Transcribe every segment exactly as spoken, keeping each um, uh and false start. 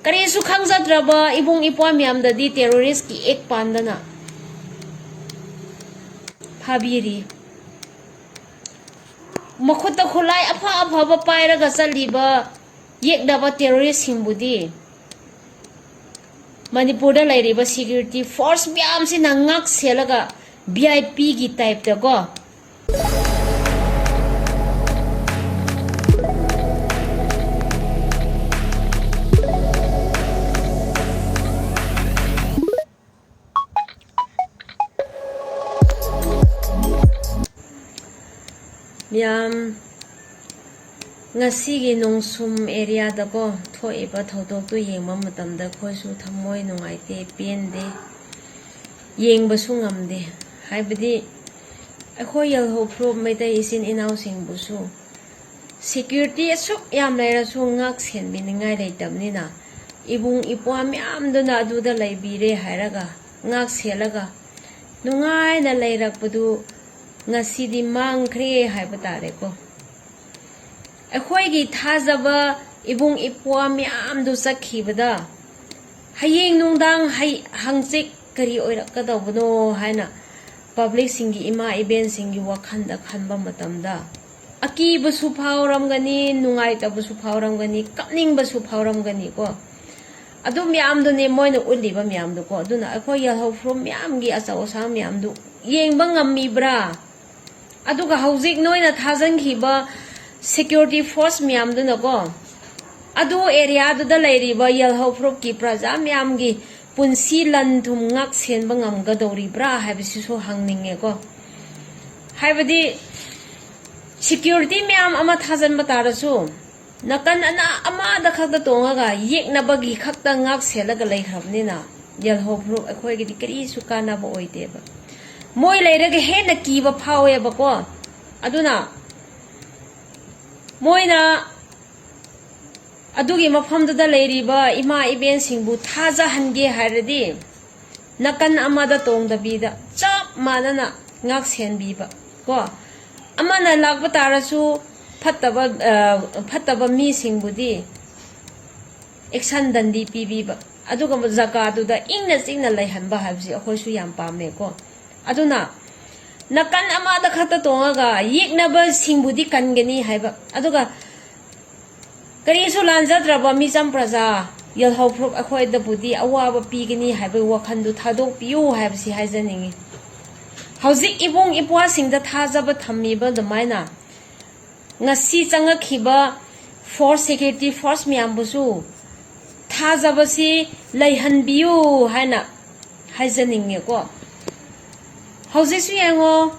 ꯀꯔꯤꯁꯨ ꯈꯪꯖꯗ꯭ꯔꯕ ꯏꯕꯨꯡ ꯏꯄ꯭ꯋꯥ ꯃꯌꯥꯝꯗꯗꯤ terrorist ꯀꯤ act ꯄꯥꯟꯗꯅ ꯐꯥꯕꯤꯔꯤ꯫ ꯃꯈꯨꯠꯇ ꯈꯨꯠꯂꯥꯏ ꯑꯐ ꯑꯐꯕ ꯄꯥꯏꯔꯒ ꯆꯠꯂꯤꯕ ꯌꯦꯛꯅꯕ terrorist ꯁꯤꯡꯕꯨꯗꯤ ꯃꯅꯤꯄꯨꯔꯗ ꯂꯩꯔꯤꯕ security force ꯃꯌꯥꯝꯁꯤꯅ ꯉꯥꯛ ꯁꯦꯜꯂꯒ V I P ꯒꯤ type ꯇ ꯀꯣ ꯃꯤꯌꯥꯝ, ꯉꯁꯤꯒꯤ ꯅꯣꯡꯁꯨꯝ area ꯗꯀꯣ ꯊꯣꯛꯏꯕ ꯊꯧꯗꯣꯛꯇꯨ ꯌꯦꯡꯕ ꯃꯇꯝꯗ ꯑꯩꯈꯣꯏꯁꯨ ꯊꯃꯣꯏ ꯅꯨꯡꯉꯥꯏꯇꯦ, ꯄꯦꯟꯗꯦ, ꯌꯦꯡꯕꯁꯨ ꯉꯝꯗꯦ꯫ ꯍꯥꯏꯕꯗꯤ ꯑꯩꯈꯣꯏ ꯌꯦꯜꯍꯧ ꯐꯨꯔꯨꯞ ꯃꯩꯇꯩ ꯏꯆꯤꯟ ꯏꯅꯥꯎꯁꯤꯡꯕꯨꯁꯨ security ꯑꯁꯨꯛ ꯌꯥꯝ ꯂꯩꯔꯁꯨ ꯉꯥꯛ ꯁꯦꯟꯕꯤꯅꯤꯡꯉꯥꯏ ꯂꯩꯇꯕꯅꯤꯅ, ꯏꯕꯨꯡ ꯏꯄ꯭ꯋꯥ ꯃꯌꯥꯝꯗꯨꯅ ꯑꯗꯨꯗ ꯂꯩꯕꯤꯔꯦ ꯍꯥꯏꯔꯒ ꯉꯥꯛ ꯁꯦꯜꯂꯒ ꯅꯨꯡꯉꯥꯏꯅ ꯂꯩꯔꯛꯄꯗꯨ ꯉꯁꯤꯗꯤ ꯃꯥꯡꯈ꯭ꯔꯦ ꯍꯥꯏꯕ ꯇꯥꯔꯦꯀꯣ꯫ ꯑꯩꯈꯣꯏꯒꯤ ꯊꯥꯖꯕ ꯏꯕꯨꯡ ꯏꯄ꯭ꯋꯥ ꯃꯌꯥꯝꯗꯨ ꯆꯠꯈꯤꯕꯗ ꯍꯌꯦꯡ ꯅꯨꯡꯗꯥꯡ, ꯍꯩ-, ꯍꯪꯆꯤꯠ ꯀꯔꯤ ꯑꯣꯏꯔꯛꯀꯗꯧꯕꯅꯣ ꯍꯥꯏꯅ public ꯁꯤꯡꯒꯤ, ꯏꯃꯥ ꯏꯕꯦꯟꯁꯤꯡꯒꯤ ꯋꯥꯈꯜꯗ ꯈꯟꯕ ꯃꯇꯝꯗ ꯑꯀꯤꯕꯁꯨ ꯐꯥꯎꯔꯝꯒꯅꯤ, ꯅꯨꯡꯉꯥꯏꯇꯕꯁꯨ ꯐꯥꯎꯔꯝꯒꯅꯤ, ꯀꯞꯅꯤꯡꯕꯁꯨ ꯐꯥꯎꯔꯝꯒꯅꯤꯀꯣ꯫ ꯑꯗꯨ ꯃꯌꯥꯝꯗꯨꯅꯦ ꯃꯣꯏꯅ ꯎꯠꯂꯤꯕ ꯃꯌꯥꯝꯗꯨꯀꯣ꯫ ꯑꯗꯨꯅ ꯑꯩꯈꯣꯏ ꯌꯦꯜꯍꯧ ꯐꯨꯔꯨꯞ ꯃꯌꯥꯝꯒꯤ ꯑꯆꯧ ꯑꯁꯥꯡ ꯃꯌꯥꯝꯗꯨ ꯌꯦꯡꯕ ꯉꯝꯃꯤꯕ꯭ꯔꯥ? ꯑꯗꯨꯒ ꯍꯧꯖꯤꯛ ꯅꯣꯏꯅ ꯊꯥꯖꯤꯟꯈꯤꯕ security force ꯃꯌꯥꯝꯗꯨꯅꯀꯣ, ꯑꯗꯨ area ꯗꯨꯗ ꯂꯩꯔꯤꯕ ꯌꯦꯜꯍꯧ ꯐꯨꯔꯨꯞꯀꯤ ꯄ꯭ꯔꯖꯥ ꯃꯌꯥꯝꯒꯤ ꯄꯨꯟꯁꯤ ꯂꯟ ꯊꯨꯝ ꯉꯥꯛ ꯁꯦꯟꯕ ꯉꯝꯒꯗꯧꯔꯤꯕ꯭ꯔꯥ ꯍꯥꯏꯕꯁꯤꯁꯨ ꯍꯪꯅꯤꯡꯉꯦꯀꯣ꯫ ꯍꯥꯏꯕꯗꯤ security ꯃꯌꯥꯝ ꯑꯃ ꯊꯥꯖꯤꯟꯕ ꯇꯥꯔꯁꯨ, ꯅꯥꯀꯟ ꯑꯅꯥ ꯑꯃꯗ ꯈꯛꯇ ꯇꯣꯡꯉꯒ ꯌꯦꯛꯅꯕꯒꯤ ꯈꯛꯇ ꯉꯥꯛ ꯁꯦꯜꯂꯒ ꯂꯩꯈ꯭ꯔꯕꯅꯤꯅ, ꯌꯦꯜꯍꯧ ꯐꯨꯔꯨꯞ ꯑꯩꯈꯣꯏꯒꯤꯗꯤ ꯀꯔꯤꯁꯨ ꯀꯥꯟꯅꯕ ꯑꯣꯏꯗꯦꯕ꯫ ꯃꯣꯏ ꯂꯩꯔꯒ ꯍꯦꯟꯅ ꯀꯤꯕ ꯐꯥꯎꯋꯦꯕꯀꯣ꯫ ꯑꯗꯨꯅ ꯃꯣꯏꯅ ꯑꯗꯨꯒꯤ ꯃꯐꯝꯗꯨꯗ ꯂꯩꯔꯤꯕ ꯏꯃꯥ ꯏꯕꯦꯟꯁꯤꯡꯕꯨ ꯊꯥꯖꯍꯟꯒꯦ ꯍꯥꯏꯔꯗꯤ, ꯅꯥꯀꯟ ꯑꯃꯗ ꯇꯣꯡꯗꯕꯤꯗ ꯆꯞ ꯃꯥꯟꯅꯅ ꯉꯥꯛ ꯁꯦꯟꯕꯤꯕ ꯀꯣ꯫ ꯑꯃꯅ ꯂꯥꯛꯄ ꯇꯥꯔꯁꯨ ꯐꯠꯇꯕ, ꯑ, ꯐꯠꯇꯕ ꯃꯤꯁꯤꯡꯕꯨꯗꯤ ꯑꯦꯛꯁꯟ ꯗꯟꯗꯤ ꯄꯤꯕꯤꯕ, ꯑꯗꯨꯒꯨꯝꯕ ꯖꯒꯥꯗꯨꯗ ꯏꯪꯅ ꯆꯤꯛꯅ ꯂꯩꯍꯟꯕ ꯍꯥꯏꯕꯁꯤ ꯑꯩꯈꯣꯏꯁꯨ ꯌꯥꯝ ꯄꯥꯝꯃꯦꯀꯣ꯫ ꯑꯗꯨꯅ ꯅꯥꯀꯟ ꯑꯃꯗ ꯈꯛꯇ ꯇꯣꯡꯉꯒ ꯌꯦꯛꯅꯕꯁꯤꯡꯕꯨꯗꯤ ꯀꯟꯒꯅꯤ ꯍꯥꯏꯕ, ꯑꯗꯨꯒ ꯀꯔꯤꯁꯨ ꯂꯥꯟꯖꯗ꯭ꯔꯕ ꯃꯤꯆꯝ ꯄ꯭ꯔꯖꯥ, ꯌꯦꯜꯍꯧ ꯐꯨꯔꯨꯞ ꯑꯩꯈꯣꯏꯗꯕꯨꯗꯤ ꯑꯋꯥꯕ ꯄꯤꯒꯅꯤ ꯍꯥꯏꯕꯒꯤ ꯋꯥꯈꯜꯗꯨ ꯊꯥꯗꯣꯛꯄꯤꯌꯨ ꯍꯥꯏꯕꯁꯤ ꯍꯥꯏꯖꯅꯤꯡꯉꯤ꯫ ꯍꯧꯖꯤꯛ ꯏꯕꯨꯡ ꯏꯄ꯭ꯋꯥꯁꯤꯡꯗ ꯊꯥꯖꯕ ꯊꯝꯃꯤꯕ ꯑꯗꯨꯃꯥꯏꯅ ꯉꯁꯤ ꯆꯪꯉꯛꯈꯤꯕ ꯐꯣꯔꯁ, ꯁꯦꯀ꯭ꯌꯨꯔꯤꯇꯤ ꯐꯣꯔꯁ ꯃꯌꯥꯝꯕꯨꯁꯨ ꯊꯥꯖꯕꯁꯤ ꯂꯩꯍꯟꯕꯤꯌꯨ ꯍꯥꯏꯅ ꯍꯥꯏꯖꯅꯤꯡꯉꯦꯀꯣ꯫ ꯍꯧꯖꯤꯛꯁꯨ ꯌꯦꯡꯉꯣ,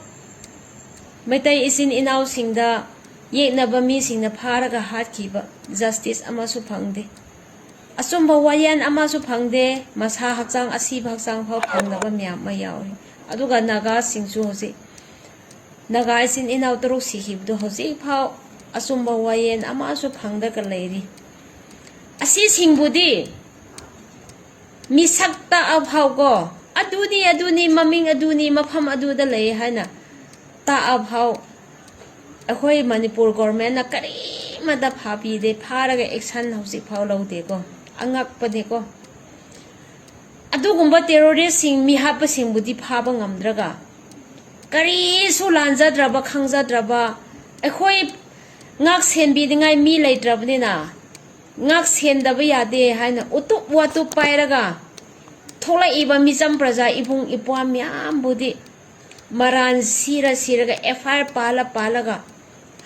ꯃꯩꯇꯩ ꯏꯆꯤꯟ ꯏꯅꯥꯎꯁꯤꯡꯗ ꯌꯦꯛꯅꯕ ꯃꯤꯁꯤꯡꯅ ꯐꯥꯔꯒ ꯍꯥꯠꯈꯤꯕ, ꯖꯁꯇꯤꯁ ꯑꯃꯁꯨ ꯐꯪꯗꯦ꯫ ꯑꯆꯨꯝꯕ ꯋꯥꯌꯦꯜ ꯑꯃꯁꯨ ꯐꯪꯗꯦ, ꯃꯁꯥ ꯍꯛꯆꯥꯡ ꯑꯁꯤꯕ ꯍꯛꯆꯥꯡ ꯐꯥꯎ ꯐꯪꯗꯕ ꯃꯌꯥꯝ ꯑꯃ ꯌꯥꯎꯔꯤ꯫ ꯑꯗꯨꯒ ꯅꯥꯒꯥꯁꯤꯡꯁꯨ ꯍꯧꯖꯤꯛ, ꯅꯥꯒꯥ ꯏꯆꯤꯟ ꯏꯅꯥꯎ ꯇꯔꯨꯛ ꯁꯤꯈꯤꯕꯗꯨ ꯍꯧꯖꯤꯛ ꯐꯥꯎ ꯑꯆꯨꯝꯕ ꯋꯥꯌꯦꯜ ꯑꯃꯁꯨ ꯐꯪꯗ꯭ꯔꯒ ꯂꯩꯔꯤ꯫ ꯑꯁꯤꯁꯤꯡꯕꯨꯗꯤ ꯃꯤꯁꯛ ꯇꯥꯛꯑ ꯐꯥꯎꯀꯣ, ꯑꯗꯨꯅꯤ, ꯑꯗꯨꯅꯤ, ꯃꯃꯤꯡ ꯑꯗꯨꯅꯤ, ꯃꯐꯝ ꯑꯗꯨꯗ ꯂꯩ ꯍꯥꯏꯅ ꯇꯥꯛꯑ ꯐꯥꯎ ꯑꯩꯈꯣꯏ ꯃꯅꯤꯄꯨꯔ ꯒꯣꯔꯃꯦꯟꯅ ꯀꯔꯤꯃꯇ ꯐꯥꯕꯤꯗꯦ, ꯐꯥꯔꯒ ꯑꯦꯛꯁꯟ ꯍꯧꯖꯤꯛ ꯐꯥꯎ ꯂꯧꯗꯦꯀꯣ꯫ ꯑꯉꯛꯄꯅꯦꯀꯣ꯫ ꯑꯗꯨꯒꯨꯝꯕ ꯇꯦꯔꯣꯔꯤꯁꯁꯤꯡ, ꯃꯤꯍꯥꯠꯄꯁꯤꯡꯕꯨꯗꯤ ꯐꯥꯕ ꯉꯝꯗ꯭ꯔꯒ, ꯀꯔꯤꯁꯨ ꯂꯥꯟꯖꯗ꯭ꯔꯕ, ꯈꯪꯖꯗ꯭ꯔꯕ, ꯑꯩꯈꯣꯏ ꯉꯥꯛ ꯁꯦꯟꯕꯤꯅꯤꯡꯉꯥꯏ ꯃꯤ ꯂꯩꯇ꯭ꯔꯕꯅꯤꯅ, ꯉꯥꯛ ꯁꯦꯟꯗꯕ ꯌꯥꯗꯦ ꯍꯥꯏꯅ ꯎꯇꯨꯞ ꯋꯥꯇꯨꯞ ꯄꯥꯏꯔꯒ ꯊꯣꯛꯂꯛꯏꯕ ꯃꯤꯆꯝ ꯄ꯭ꯔꯖꯥ ꯏꯕꯨꯡ ꯏꯄ꯭ꯋꯥ ꯃꯌꯥꯝꯕꯨꯗꯤ ꯃꯔꯥꯟ ꯁꯤꯔ ꯁꯤꯔꯒ, ꯑꯦꯐ ꯑꯥꯏ ꯑꯥꯔ ꯄꯥꯜꯂ ꯄꯥꯜꯂꯒ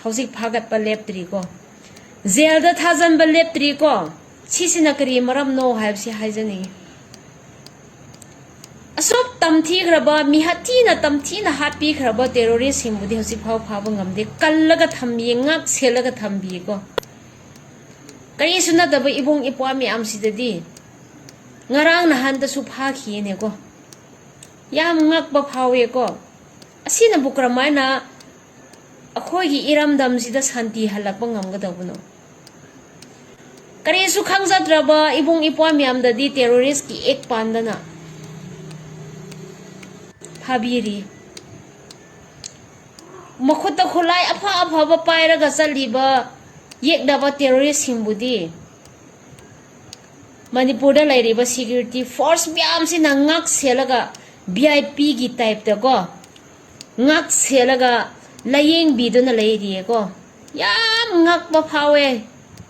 ꯍꯧꯖꯤꯛ ꯐꯥꯒꯠꯄ ꯂꯦꯞꯇ꯭ꯔꯤꯀꯣ, ꯖꯦꯜꯗ ꯊꯥꯖꯟꯕ ꯂꯦꯞꯇ꯭ꯔꯤꯀꯣ꯫ ꯁꯤꯁꯤꯅ ꯀꯔꯤ ꯃꯔꯝꯅꯣ ꯍꯥꯏꯕꯁꯤ ꯍꯥꯏꯖꯅꯤꯡꯉꯤ꯫ ꯑꯁꯨꯛ ꯇꯝꯊꯤꯈ꯭ꯔꯕ, ꯃꯤꯍꯥꯠꯊꯤꯅ ꯇꯝꯊꯤꯅ ꯍꯥꯠꯄꯤꯈ꯭ꯔꯕ ꯇꯦꯔꯣꯔꯤꯁꯁꯤꯡꯕꯨꯗꯤ ꯍꯧꯖꯤꯛ ꯐꯥꯎ ꯐꯥꯕ ꯉꯝꯗꯦ, ꯀꯜꯂꯒ ꯊꯝꯕꯤꯌꯦ, ꯉꯥꯛ ꯁꯦꯜꯂꯒ ꯊꯝꯕꯤꯌꯦꯀꯣ꯫ ꯀꯔꯤꯁꯨ ꯅꯠꯇꯕ ꯏꯕꯨꯡ ꯏꯄ꯭ꯋꯥ ꯃꯌꯥꯝꯁꯤꯗꯗꯤ ꯉꯔꯥꯡ ꯅꯍꯥꯟꯗꯁꯨ ꯐꯥꯈꯤꯌꯦꯅꯦꯀꯣ꯫ ꯌꯥꯝ ꯉꯛꯄ ꯐꯥꯎꯋꯦꯀꯣ꯫ ꯑꯁꯤꯅꯕꯨ ꯀꯔꯝꯍꯥꯏꯅ ꯑꯩꯈꯣꯏꯒꯤ ꯏꯔꯝꯗꯝꯁꯤꯗ ꯁꯥꯟꯇꯤ ꯍꯜꯂꯛꯄ ꯉꯝꯒꯗꯧꯕꯅꯣ? ꯀꯔꯤꯁꯨ ꯈꯪꯖꯗ꯭ꯔꯕ ꯏꯕꯨꯡ ꯏꯄ꯭ꯋꯥ ꯃꯌꯥꯝꯗꯗꯤ ꯇꯦꯔꯣꯔꯤꯁꯀꯤ ꯑꯦꯛ ꯄꯥꯟꯗꯅ ꯐꯥꯕꯤꯔꯤ꯫ ꯃꯈꯨꯠꯇ ꯈꯨꯠꯂꯥꯏ ꯑꯐ ꯑꯐꯕ ꯄꯥꯏꯔꯒ ꯆꯠꯂꯤꯕ ꯌꯦꯛꯅꯕ ꯇꯦꯔꯣꯔꯤꯁꯁꯤꯡꯕꯨꯗꯤ ꯃꯅꯤꯄꯨꯔꯗ ꯂꯩꯔꯤꯕ security force ꯃꯌꯥꯝꯁꯤꯅ ꯉꯥꯛ ꯁꯦꯜꯂꯒ, ꯚꯤ ꯑꯥꯏ ꯄꯤꯒꯤ typeꯇꯀꯣ, ꯉꯥꯛ ꯁꯦꯜꯂꯒ ꯂꯥꯌꯦꯡꯕꯤꯗꯨꯅ ꯂꯩꯔꯤꯌꯦꯀꯣ꯫ ꯌꯥꯝ ꯉꯛꯄ ꯐꯥꯎꯋꯦ꯫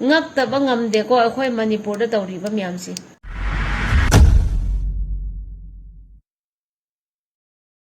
ꯉꯛꯇꯕ ꯉꯝꯗꯦꯀꯣ ꯑꯩꯈꯣꯏ ꯃꯅꯤꯄꯨꯔꯗ ꯇꯧꯔꯤꯕ ꯃꯌꯥꯝꯁꯦ꯫